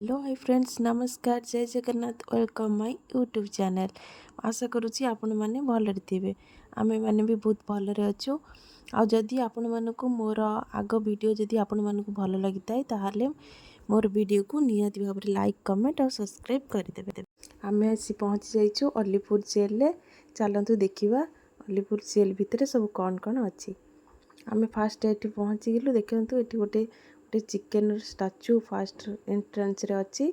Hello high friends, ନମସ୍କାର, ଜୟ Jagannath. Welcome my YouTube channel. ଆଶା କରୁଛି ଆପଣମାନେ ଭଲରେ ଥିବେ। ଆମେମାନେ ବି ବହୁତ ଭଲରେ ଅଛୁ। ଆଉ ଯଦି ଆପଣମାନଙ୍କୁ ମୋର ଆଗ ଭିଡ଼ିଓ ଯଦି ଆପଣମାନଙ୍କୁ ଭଲ ଲାଗିଥାଏ, ତାହେଲେ ମୋର ଭିଡ଼ିଓକୁ ନିହାତି ଭାବରେ ଲାଇକ୍, କମେଣ୍ଟ ଆଉ ସବସ୍କ୍ରାଇବ୍ କରିଦେବେ। ଆମେ ଆସି ପହଞ୍ଚି ଯାଇଛୁ ଅଲିପୁର ଜେଲ୍ରେ। ଚାଲନ୍ତୁ ଦେଖିବା ଅଲିପୁର ଜେଲ୍ ଭିତରେ ସବୁ କ'ଣ କ'ଣ ଅଛି। ଆମେ ଫାଷ୍ଟ ଏଠି ପହଞ୍ଚିଗଲୁ। ଦେଖନ୍ତୁ, ଏଠି ଗୋଟେ ଗୋଟେ ଚିକେନର ଷ୍ଟାଚୁ ଫାଷ୍ଟ ଏଣ୍ଟ୍ରାନ୍ସରେ ଅଛି।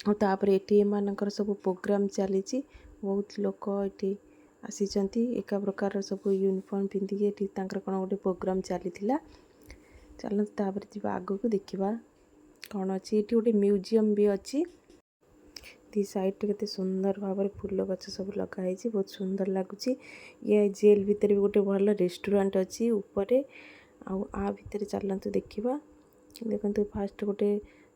ଆଉ ତାପରେ ଏଠି ଏମାନଙ୍କର ସବୁ ପ୍ରୋଗ୍ରାମ୍ ଚାଲିଛି। ବହୁତ ଲୋକ ଏଠି ଆସିଛନ୍ତି, ଏକା ପ୍ରକାର ସବୁ ୟୁନିଫର୍ମ ପିନ୍ଧିକି। ଏଠି ତାଙ୍କର କ'ଣ ଗୋଟେ ପ୍ରୋଗ୍ରାମ୍ ଚାଲିଥିଲା। ଚାଲନ୍ତୁ, ତାପରେ ଯିବା ଆଗକୁ, ଦେଖିବା କ'ଣ ଅଛି। ଏଠି ଗୋଟେ ମ୍ୟୁଜିୟମ୍ ବି ଅଛି। ଦି ସାଇଡ଼୍ରେ କେତେ ସୁନ୍ଦର ଭାବରେ ଫୁଲ ଗଛ ସବୁ ଲଗା ହେଇଛି, ବହୁତ ସୁନ୍ଦର ଲାଗୁଛି। ଇଏ ଜେଲ୍ ଭିତରେ ବି ଗୋଟେ ଭଲ ରେଷ୍ଟୁରାଣ୍ଟ ଅଛି ଉପରେ। ଆଉ ଆ ଭିତରେ ଚାଲନ୍ତୁ ଦେଖିବା। ଦେଖନ୍ତୁ, ଫାଷ୍ଟ ଗୋଟେ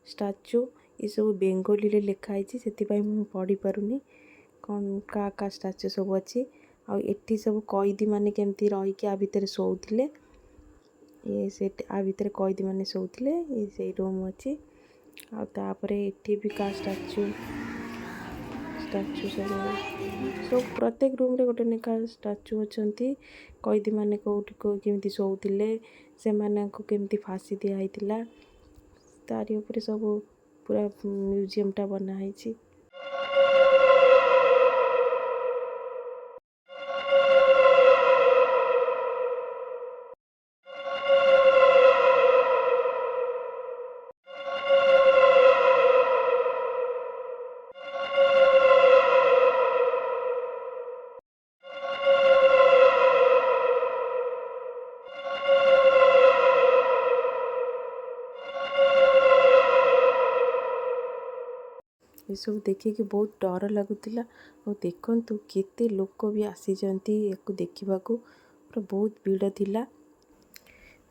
ଷ୍ଟାଚୁ। ଏସବୁ ବେଙ୍ଗୋଲିରେ ଲେଖା ହେଇଛି, ସେଥିପାଇଁ ମୁଁ ପଢ଼ିପାରୁନି କ'ଣ କାହା କାହା ଷ୍ଟାଚୁ ସବୁ ଅଛି। ଆଉ ଏଠି ସବୁ କଏଦୀମାନେ କେମିତି ରହିକି ଆ ଭିତରେ ଶୋଉଥିଲେ, ଇଏ ସେ ଆ ଭିତରେ କଏଦୀମାନେ ଶୋଉଥିଲେ, ଇଏ ସେଇ ରୁମ୍ ଅଛି। ଆଉ ତାପରେ ଏଠି ବି କାହା ଷ୍ଟାଚୁ ଷ୍ଟାଚୁ ସବୁ ସବୁ ପ୍ରତ୍ୟେକ ରୁମ୍ରେ ଗୋଟେ ଲେଖା ଷ୍ଟାଚୁ ଅଛନ୍ତି। କଏଦୀମାନେ କେଉଁଠି କେମିତି ଶୋଉଥିଲେ, ସେମାନଙ୍କୁ କେମିତି ଫାଶୀ ଦିଆ ହେଇଥିଲା, ତାରି ଉପରେ ସବୁ ପୁରା ମ୍ୟୁଜିୟମ୍ଟା ବନା ହେଇଛି। ଏସବୁ ଦେଖିକି ବହୁତ ଡର ଲାଗୁଥିଲା। ଆଉ ଦେଖନ୍ତୁ, କେତେ ଲୋକ ବି ଆସିଛନ୍ତି ୟାକୁ ଦେଖିବାକୁ, ପୁରା ବହୁତ ଭିଡ଼ ଥିଲା।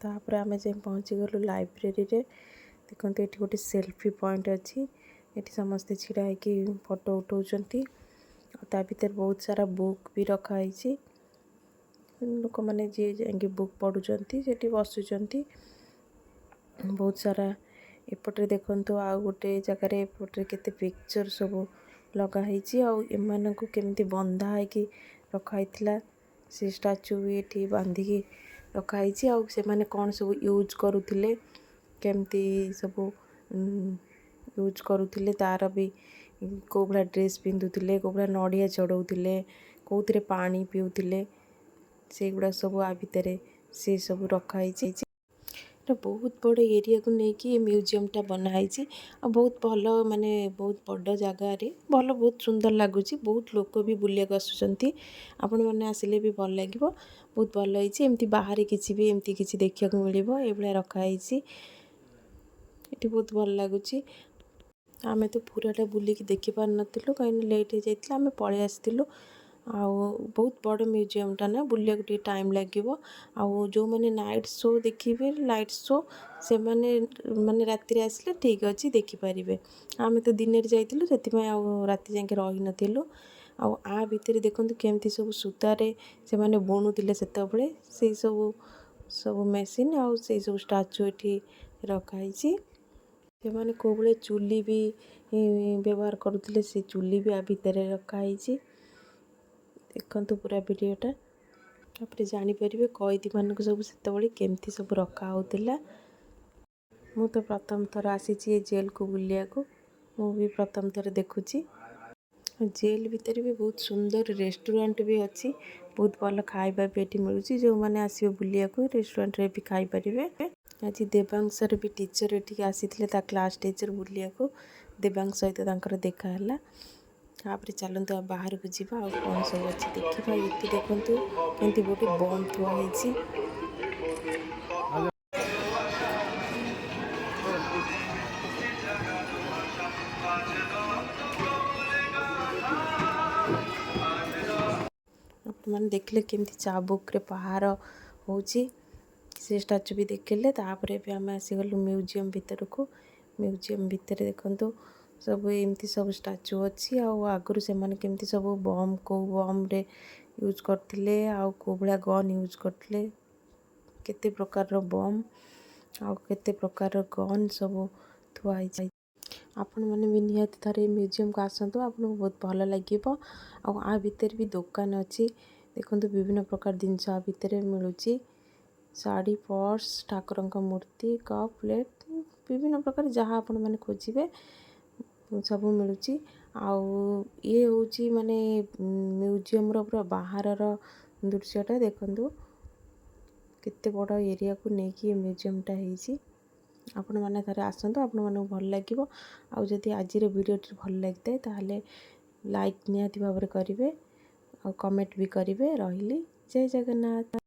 ତାପରେ ଆମେ ଯାଇ ପହଞ୍ଚିଗଲୁ ଲାଇବ୍ରେରୀରେ। ଦେଖନ୍ତୁ, ଏଠି ଗୋଟେ ସେଲ୍ଫି ପଏଣ୍ଟ ଅଛି। ଏଠି ସମସ୍ତେ ଛିଡ଼ା ହେଇକି ଫଟୋ ଉଠାଉଛନ୍ତି। ଆଉ ତା ଭିତରେ ବହୁତ ସାରା ବୁକ୍ ବି ରଖା ହେଇଛି। ଲୋକମାନେ ଯିଏ ଯାଇକି ବୁକ୍ ପଢ଼ୁଛନ୍ତି, ସେଠି ବସୁଛନ୍ତି ବହୁତ ସାରା। ଏପଟରେ ଦେଖନ୍ତୁ, ଆଉ ଗୋଟେ ଜାଗାରେ ଏପଟରେ କେତେ ପିକ୍ଚର ସବୁ ଲଗା ହେଇଛି। ଆଉ ଏମାନଙ୍କୁ କେମିତି ବନ୍ଧା ହେଇକି ରଖା ହେଇଥିଲା, ସେ ଷ୍ଟାଚୁ ବି ଏଠି ବାନ୍ଧିକି ରଖା ହେଇଛି। ଆଉ ସେମାନେ କ'ଣ ସବୁ ୟୁଜ୍ କରୁଥିଲେ, କେମିତି ସବୁ ୟୁଜ୍ କରୁଥିଲେ, ତା'ର ବି କେଉଁ ଭଳିଆ ଡ୍ରେସ୍ ପିନ୍ଧୁଥିଲେ, କେଉଁ ଭଳିଆ ନଡ଼ିଆ ଚଢ଼ଉଥିଲେ, କେଉଁଥିରେ ପାଣି ପିଉଥିଲେ, ସେଇଗୁଡ଼ା ସବୁ ଆ ଭିତରେ ସେ ସବୁ ରଖା ହେଇଛି। ଏଟା ବହୁତ ବଡ଼ ଏରିଆକୁ ନେଇକି ଏ ମ୍ୟୁଜିୟମ୍ଟା ବନା ହେଇଛି। ଆଉ ବହୁତ ଭଲ, ମାନେ ବହୁତ ବଡ଼ ଜାଗାରେ ଭଲ, ବହୁତ ସୁନ୍ଦର ଲାଗୁଛି। ବହୁତ ଲୋକ ବି ବୁଲିବାକୁ ଆସୁଛନ୍ତି। ଆପଣମାନେ ଆସିଲେ ବି ଭଲ ଲାଗିବ। ବହୁତ ଭଲ ହେଇଛି। ଏମିତି ବାହାରେ କିଛି ବି ଏମିତି କିଛି ଦେଖିବାକୁ ମିଳିବ, ଏଇଭଳିଆ ରଖା ହେଇଛି ଏଠି। ବହୁତ ଭଲ ଲାଗୁଛି। ଆମେ ତ ପୁରାଟା ବୁଲିକି ଦେଖିପାରିନଥିଲୁ, କାହିଁକି ଲେଟ୍ ହେଇଯାଇଥିଲା, ଆମେ ପଳେଇ ଆସିଥିଲୁ। ଆଉ ବହୁତ ବଡ଼ ମ୍ୟୁଜିୟମ୍ଟା ନା, ବୁଲିବାକୁ ଟିକେ ଟାଇମ୍ ଲାଗିବ। ଆଉ ଯେଉଁମାନେ ନାଇଟ୍ ଶୋ ଦେଖିବେ, ଲାଇଟ୍ ଶୋ, ସେମାନେ ମାନେ ରାତିରେ ଆସିଲେ ଠିକ୍ ଅଛି, ଦେଖିପାରିବେ। ଆମେ ତ ଦିନରେ ଯାଇଥିଲୁ, ସେଥିପାଇଁ ଆଉ ରାତି ଯାଏଁ ରହିନଥିଲୁ। ଆଉ ଆ ଭିତରେ ଦେଖନ୍ତୁ, କେମିତି ସବୁ ସୂତାରେ ସେମାନେ ବୁଣୁଥିଲେ ସେତେବେଳେ, ସେଇ ସବୁ ସବୁ ମେସିନ୍ ଆଉ ସେଇ ସବୁ ଷ୍ଟାଚୁ ଏଠି ରଖାହେଇଛି। ସେମାନେ କେଉଁ ଭଳିଆ ଚୁଲି ବି ବ୍ୟବହାର କରୁଥିଲେ, ସେ ଚୁଲି ବି ଆ ଭିତରେ ରଖାହେଇଛି। ଦେଖନ୍ତୁ ପୁରା ଭିଡ଼ିଓଟା, ତାପରେ ଜାଣିପାରିବେ କଏଦୀମାନଙ୍କୁ ସବୁ ସେତେବେଳେ କେମିତି ସବୁ ରଖା ହେଉଥିଲା। ମୁଁ ତ ପ୍ରଥମ ଥର ଆସିଛି ଏ ଜେଲ୍କୁ ବୁଲିବାକୁ। ମୁଁ ବି ପ୍ରଥମ ଥର ଦେଖୁଛି। ଜେଲ୍ ଭିତରେ ବି ବହୁତ ସୁନ୍ଦର ରେଷ୍ଟୁରାଣ୍ଟ ବି ଅଛି। ବହୁତ ଭଲ ଖାଇବା ବି ଏଠି ମିଳୁଛି। ଯେଉଁମାନେ ଆସିବେ ବୁଲିବାକୁ, ରେଷ୍ଟୁରାଣ୍ଟରେ ବି ଖାଇପାରିବେ। ଆଜି ଦେବାଂଶର ବି ଟିଚର୍ ଏଠିକି ଆସିଥିଲେ, ତା କ୍ଲାସ୍ ଟିଚର୍ ବୁଲିବାକୁ। ଦେବାଂଶ ସହିତ ତାଙ୍କର ଦେଖା ହେଲା। ତାପରେ ଚାଲନ୍ତୁ ଆଉ ବାହାରକୁ ଯିବା, ଆଉ କ'ଣ ସବୁ ଅଛି ଦେଖିବା। ଏଠି ଦେଖନ୍ତୁ, କେମିତି ଗୋଟେ ବମ୍ ଥୁଆ ହେଇଛି। ଆପଣମାନେ ଦେଖିଲେ କେମିତି ଚାବୁକରେ ପାହାର ହେଉଛି, ସେ ଷ୍ଟାଚୁ ବି ଦେଖିଲେ। ତାପରେ ବି ଆମେ ଆସିଗଲୁ ମ୍ୟୁଜିୟମ୍ ଭିତରକୁ। ମ୍ୟୁଜିୟମ୍ ଭିତରେ ଦେଖନ୍ତୁ, ସବୁ ଏମିତି ସବୁ ଷ୍ଟାଚୁ ଅଛି। ଆଉ ଆଗରୁ ସେମାନେ କେମିତି ସବୁ ବମ୍, କେଉଁ ବମ୍ରେ ୟୁଜ୍ କରୁଥିଲେ, ଆଉ କେଉଁ ଭଳିଆ ଗନ୍ ୟୁଜ୍ କରୁଥିଲେ, କେତେ ପ୍ରକାରର ବମ୍ ଆଉ କେତେ ପ୍ରକାରର ଗନ୍ ସବୁ ଥୁଆ ହେଇଛି। ଆପଣମାନେ ବି ନିହାତି ଥରେ ଏ ମ୍ୟୁଜିୟମ୍କୁ ଆସନ୍ତୁ, ଆପଣଙ୍କୁ ବହୁତ ଭଲ ଲାଗିବ। ଆଉ ଆ ଭିତରେ ବି ଦୋକାନ ଅଛି। ଦେଖନ୍ତୁ, ବିଭିନ୍ନ ପ୍ରକାର ଜିନିଷ ଆ ଭିତରେ ମିଳୁଛି। ଶାଢ଼ୀ, ପର୍ସ, ଠାକୁରଙ୍କ ମୂର୍ତ୍ତି, କପ୍, ପ୍ଲେଟ୍, ବିଭିନ୍ନ ପ୍ରକାର ଯାହା ଆପଣମାନେ ଖୋଜିବେ ସବୁ ମିଳୁଛି। ଆଉ ଇଏ ହେଉଛି ମାନେ ମ୍ୟୁଜିୟମ୍ର ପୁରା ବାହାରର ଦୃଶ୍ୟଟା। ଦେଖନ୍ତୁ, କେତେ ବଡ଼ ଏରିଆକୁ ନେଇକି ଏ ମ୍ୟୁଜିୟମ୍ଟା ହେଇଛି। ଆପଣମାନେ ଥରେ ଆସନ୍ତୁ, ଆପଣମାନଙ୍କୁ ଭଲ ଲାଗିବ। ଆଉ ଯଦି ଆଜିର ଭିଡ଼ିଓଟି ଭଲ ଲାଗିଥାଏ, ତାହେଲେ ଲାଇକ୍ ନିହାତି ଭାବରେ କରିବେ ଆଉ କମେଣ୍ଟ ବି କରିବେ। ରହିଲି, ଜୟ ଜଗନ୍ନାଥ।